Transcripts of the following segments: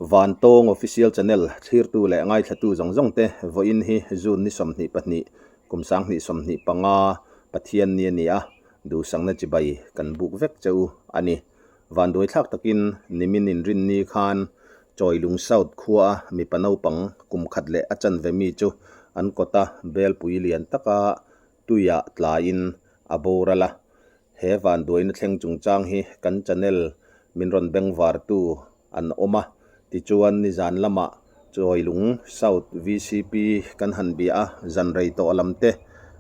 Vantawng Official Channel thlirtu leh ngaithlatu zawng zawng te vawiin hi June ni 22, kum 2025 Pathian ni a ni a, duhsakna chibai kan buk vek che u a ni. Vanduaithlak takin nimin inrinni khan Chawilung South khua a mipa naupang kum khat leh a chanve mi chu an kawta belpui lian taka tuiah tlaiin a boral a. He vanduaina thleng chungchang hi kan channel min rawn bengvartu an awm a, tichuan nizan lamah Chawilung South vcp kan han bia a, zan rei tawh lam te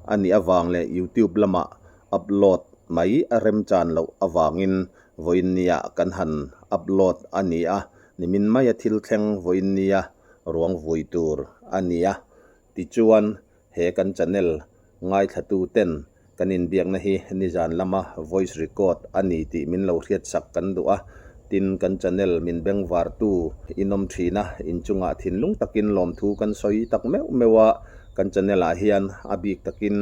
a nih avang leh YouTube lamah upload mai a remchan loh avangin vawiin nia kan han upload a ni a, nimin maia thil thleng vawiin nia ruang vui tur a ni a, tichuan He kan channel ngaithlatu ten kan inbiakna hi nizan lama voice record a ni tih min lo hriatsak kan duh a, tin kan channel min bengvartu inawm thin a, inchungah thinlung takin lawmthu kan sawi tak meuh meuh a, kan channel ah hian a bik takin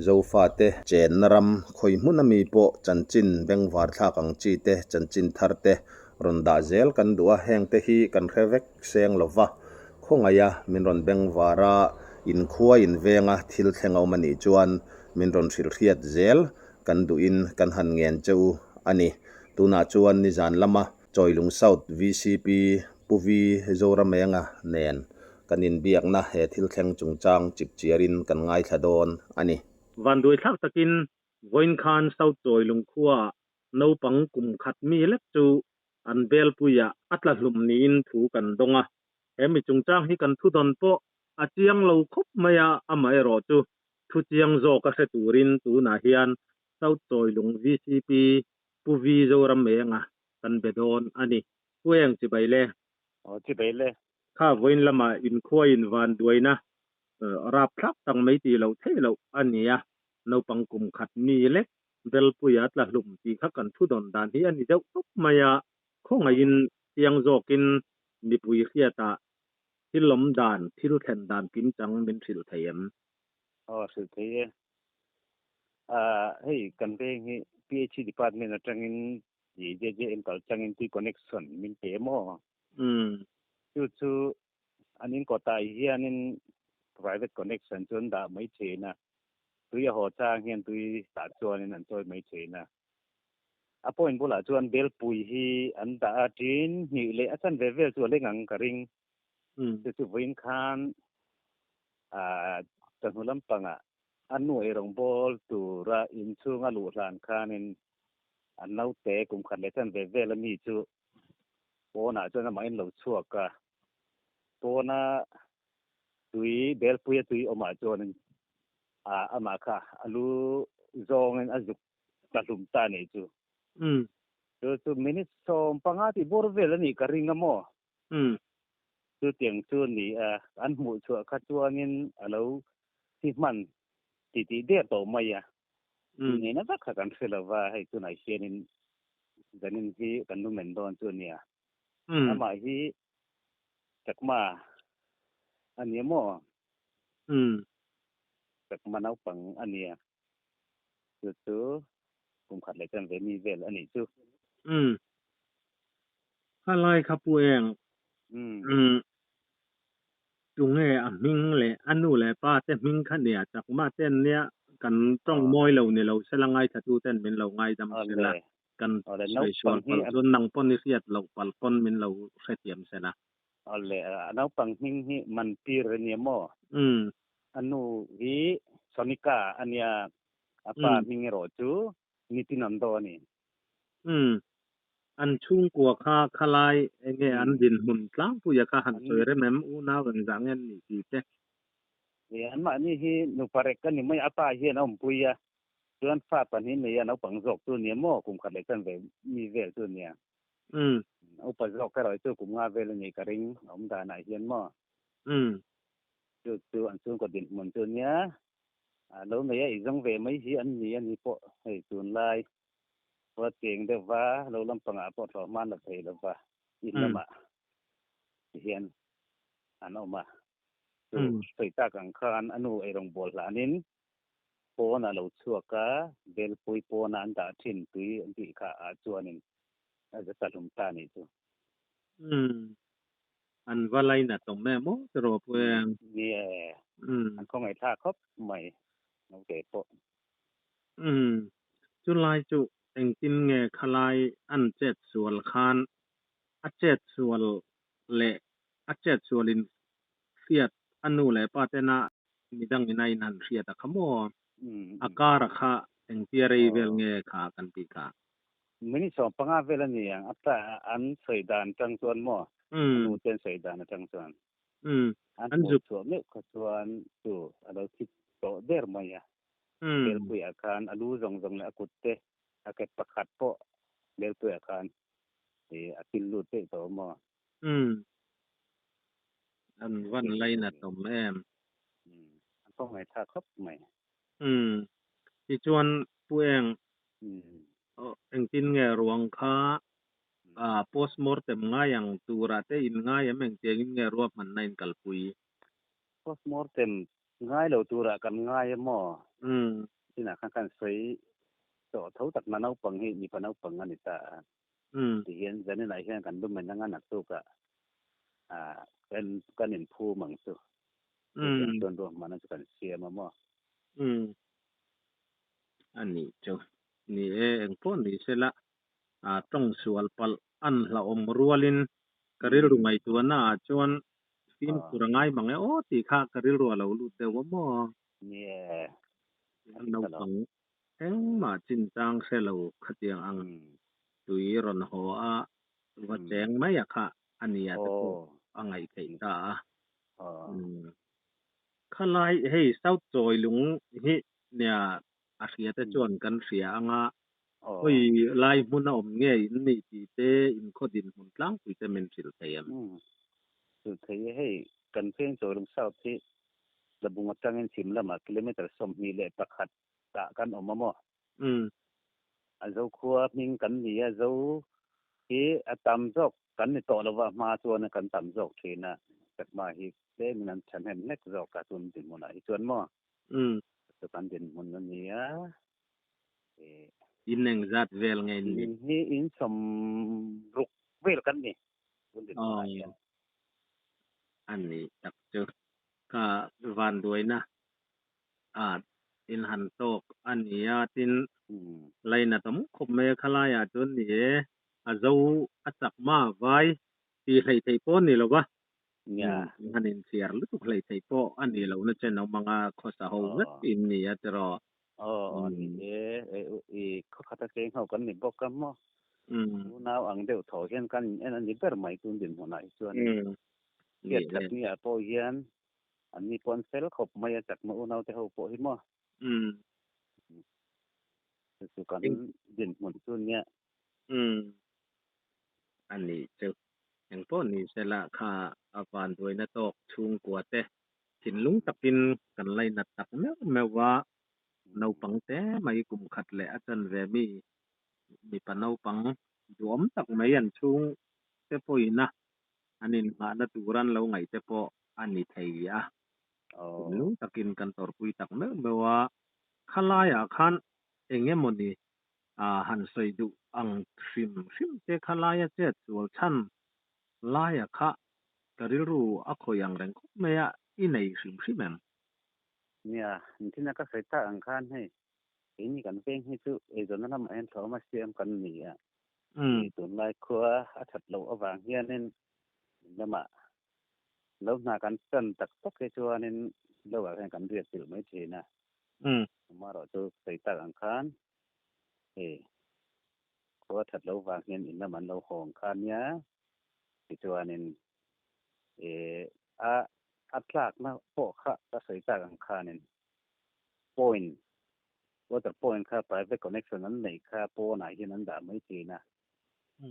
Zofate chenna ram khawi hmun ami pawh chanchin bengvar thlak ang chi te chanchin thar te rawn dah zel kan duh a, hengte hi kan hre vek seng lova. Khawngaih a, min rawn bengvar a, inkhua invenga thil thleng a awm a nih chuan min rawn hrilh hriat zel kan duhin kan han ngen che u a ni. Tunah chuan nizan lama Chawilung South vcp Pu Vi Zoramenga nen kan inbiakna he thil thleng chungchang chipchiarin kan ngaithla dawn a ni. Vanduaithlak takin vawiin khan South Chawilung khuaah naupang kum khat mi lek chu an belpuiah a tla hlum niin thu kan dawng a. He mi chungchang hi kan thudawn pawh a chiang lo khawp mai a, amaherawh chu thu chiang zawk a hre turin tunah hian South Chawilung vcp Pu V Zoramenga kan be dawn a ni. Pu Eng chibai le. Aw chibai le. Kha vawiin lamah inkhuaiin vanduaina rapthlak tak mai tih loh theih loh a ni a, naupang kum khat mi lek Belpuia tla hlum tih kha kan thudawn dan hi a ni deuh tawp mai a, khawngaihin chiang zawkin mipui hriatah thil awm dan, thil thlen dan kimchang min hrilh thei em? Aw, hrilh thei e. Hei kan veng hi PHE department atangin JJM kal changin tui connection min pe maw? Chu chu an in kawtah hianin private connection chu an dah mai thin a, tui a haw chang hian tui tah chuanin an chawi mai thin a. A point bulah chuan belpui hi an dah a, tin hnih leh a chanve vel chu a leng ang ka ring. Chu chu vawiin khan ah chawhnu lampangah a nu eirawngbawl tura inchhunga luh hlan khanin an naute kum khat leh chanve vel ami chu Pawnah chuan amah in lo chhuak a, pawna tui belpuia tui awmah chuanin ah amah kha a lu zawngin a zuk ta hlum ta a nih chu. Chu chu minute 15 tih bawr vel a nih ka ring a maw? Chutiang chu a ni a, an hmuh chhuah kha chuanin a lo thi hman titih der tawh mai a. Tih ngeina vak kha kan hre lo va, hei tunah hianin zanin hi kan lu men dawn chu a nia. Amah hi Chakma a nia maw? Chakma naupang a nia. Chu chu kum khat leh chanve mi vel a nih chu. Khalai kha pu eng. Tunge a hming leh a nu leh pa te hming kha nia Chakma ten nia kan tawng mawi lo ni lo sela ngaithla tu ten min lo ngaidam sela kan sawi sual palh chuan nang pawn i hriat loh palh pawn min lo hrethiam sela. Awle a naupang hming hi Manpir a nia maw? A nu hi Sonika a nia a pa hming erawh chu Nitinando a ni. Umm. An chhungkua kha khalai enge an dinhmun tlangpuia kha han sawi rem em? Unau engzah nge an nih tih te. Ni, anmahni hi nupa rek a ni mai a, pa hian a awmpui a, chuan fa pahnih nei a naupang zawk chu nia maw, kum khat leh chanve mi vel chu nia. Umm. Upa zawk erawh hi chu kum nga vel a nih ka ring, a awm danah hian maw. Umm. Chu chu an chhungkaw dinhmun chu nia, lo nei a i zawng ve mai hi an ni a ni pawh hei tunlai. Khua cheng deuh va, lo lampangah pawh thlawh hman lo thei lo va, in lamah tihian an awm a. Chu sawi tak ang khan a nu eirawng bawl hlanin pawn a lo chhuak a, belpui pawna an dah thin tui an tih kha ah chuanin a za ta hlum ta a nih chu. Umm. An va lainat awm em aw tiraw Pu Eng? Ni e, an khawngaihthlak khawp mai naute pawh. Umm, chulai chu engtin nge khalai an chet sual khan a chet sual leh a chet sual in hriat a nu leh pa tena midang in a in han hriat a kha maw? A kar a kha engtia rei vel nge kha kan tih kha? Minute 15 vel a ni ang, a an sawi dan atang chuan maw? A nu te an sawi dan atang chuan. An hmuh chhuah meuh kha chuan chu a lo thi tawh der mai a. Belpuiah khan a lu zawng zawng leh a kut te, a ke pakhat pawh Belpuiah khan a kil lut daih tawh maw? An van lainat awm em? An khawngaih thlak khawp mai. Tichuan Pu Eng, engtin nge ruang kha postmortem ngai ang turah te in ngai em? Engtiangin nge ruahmanna in kalpui? Postmortem ngai lo turah kan ngai em maw? Tinah khan kan sawi tawh tho tak na naupang hi mipa naupang a ni ta a. Tihian zaninah hian kan lumen anga naktukah kan inphum ang chu. Chutiang chuan ruahmanna chu kan siam a maw? A nih chu. Ni e, engpawh ni sela tawng sual palh an hlauhawm rualin ka rilru ngaihtuahna ah chuan fimkhur a ngai mang e aw tih kha ka rilru a lo lut deuh a maw? Ni e, Naupang engmah chinchang hre lo khatiang ang tui rawn haw a va cheng mai a kha a nia te pawh a ngaih theih ta a. Khalai hei South Chawilung hi nia a hria te chuan kan hria anga hawi lai hmun a awm nge in nih tih te in khaw dinhmun tlangpui te min hrilh thei em? Hrilh thei e, hei kan veng Chawilung South hi Tlabung atangin chhim lamah kilometre 21 ah kan awm a maw? A Zo khua hming kan ni a, Zo hi a tam zawk kan ni tawh lova hma chuan kan tam zawk thin a, Chakma hi tlemin an thahnem hlek zawk a tun dinhmunah hi chuan maw? Chu kan dinhmun a ni a. In engzat vel nge in ni? In hi in 60 vel kan ni tun dinhmunah hian. A ni tak chu ka vanduaina a in han tawk a ni a, tin lainat awm khawp mai a khalaiah chuan ni e, a zo a chak ma vai tih hleih theih pawh a ni lo va, han inchhiar lutuk hleih theih pawh a ni lo na chen awm anga khawsa ho vek in ni a tiraw. Aw ni e, i khawkhat a cheng ho kan ni bawk a maw, unau ang deuh tho hian kan in en a ni ber mai tun dinhmunah hi chuan hriat that ni ah pawh hian an ni pawh an fel khawp mai a chakma unau te ho pawh hi maw. Chu chu kan dinhmun chu nia. A nih chu engpawh ni sela kha a vanduaina tawk chhungkua te thinlung takin kan lainat tak meuh meuh a, naupang te mai kum khat leh a chan ve mi mipa naupang duhawm tak mai an chhung te pawhin a an inngahna tur an lo ngaih te pawh a ni thei a. Thinlung takin kan tawrhpui tak meuh meuh a, khalaiah khan eng emawni han sawi duh ang hrim hrim te khalaia chet sual chhan laia kha ka rilru a khawih ang reng khawp mai a, i nei hrim hrim em? Nia, engtin a ka sawi tak ang khan hei, keini kan veng hi chu eizawnna lamah hian thlawhawm a siam kan ni a, tunlai khua a that loh avang hianin lamah lo hna kan tan tak tak hi chuanin lo ah hian kan riat chilh mai thin a, amaherawhchu sawi tak ang khan hei khua that loh vang hian in lam an lo hawng kha nia tichuanin a a tlakna pawh kha ka sawi tak ang khanin point water point kha private connection an neih kha pawnah hian an dah mai thin a,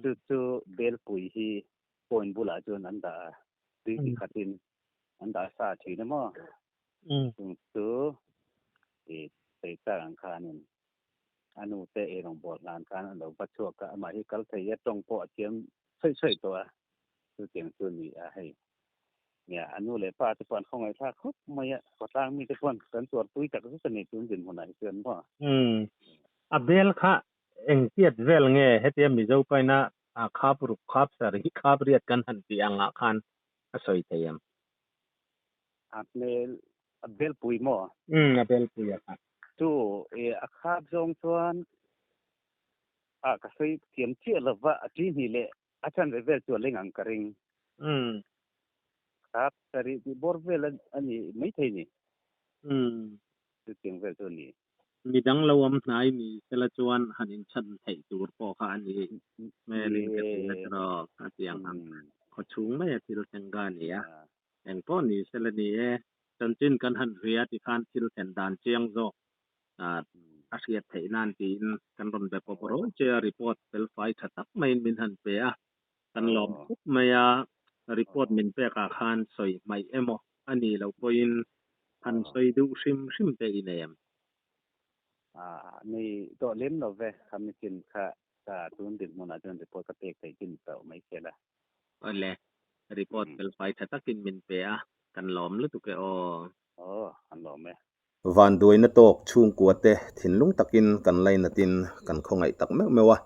chu chu belpui hi point bulah chuan an dah a, tui chi khatin an dah sa thin a maw? Chung chu i sawi tak ang khanin a nu te eirawngbawl hlan khan a lo va chhuak a, amah hi kal thei a, tawng pawh a thiam sawi sawi tawh a, chutiang chu a ni a hei. Nia, a nu leh pa te pawh an khawngaihthlak khawp mai a, khawtlang mite pawh kan tuarpui tak zet a ni tun dinhmunah hi chuan maw? A bel kha engtiat vel nge hetia Mizo paina a khap ruk khap sarih khap riat kan han tih angah khan A sawi thei em? A hmel a belpui maw? Umm a belpui a kha. Chu e a khap zawng chuan a ka sawi thiam chiah lova a ṭi hnih leh a chanve vel chu a leng ang ka ring. Umm. Khap sarih tih bawr vel a ni maithei ni. Umm. Chutiang vel chu a ni. Midang lo awm hnai ni sela chuan han inchhan theih tur pawh kha a ni hmelin ka ti a tawk a ti ang ang. Khaw chhung maia thil thleng kha a ni a, eng pawh ni sela ni e, chanchin kan han hria ti khan thil thlen dan chiang zawk a hriat theih nan tiin kan rawn be pawp rawn che a, report felfai tha tak maiin min han pe a, kan lawm khawp mai a, report min pekah khan sawi hmaih emaw a nih loh pawhin han sawi duh hrim hrim te i nei em? Nei tawh lem lo ve, kha michin kha ka tun dinhmunah chuan report ka pek theih chin tawh mai sia la. Awle, report felfai tha takin min pe a, kan lawm lutuk e aw. Aw, kan lawm e. Vanduaina tawk chhungkuate thinlung takin kan lainatin kan khawngaih tak meuh meuh a.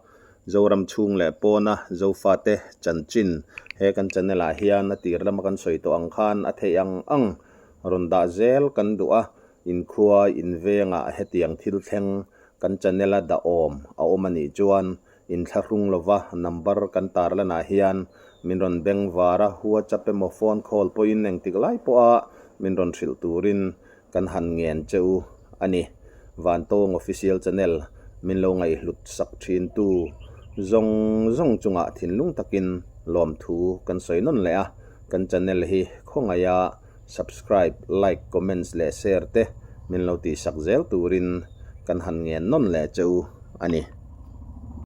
Zoram chhung leh pawna Zofate chanchin he kan channel ah hian a tir lama kan sawi tawh ang khan a theih ang ang rawn dah zel kan duh a, inkhua invengah hetiang thil thleng kan channel a dah awm a awm a nih chuan inthlahrung lova number kan tarlanah hian min rawn beng var a, WhatsApp emaw phone call pawhin engtik lai pawha min rawn hrilh turin Kan han ngen che u a ni. Vantawng Official Channel min lo ngaihhlut sak thin tu zawng zawng chungah thinlung takin lawmthu kan sawi nawn leh a, kan channel hi khawngaiha subscribe, like, comments leh share te min lo tihsak zel turin kan han ngen nawn leh che u a ni.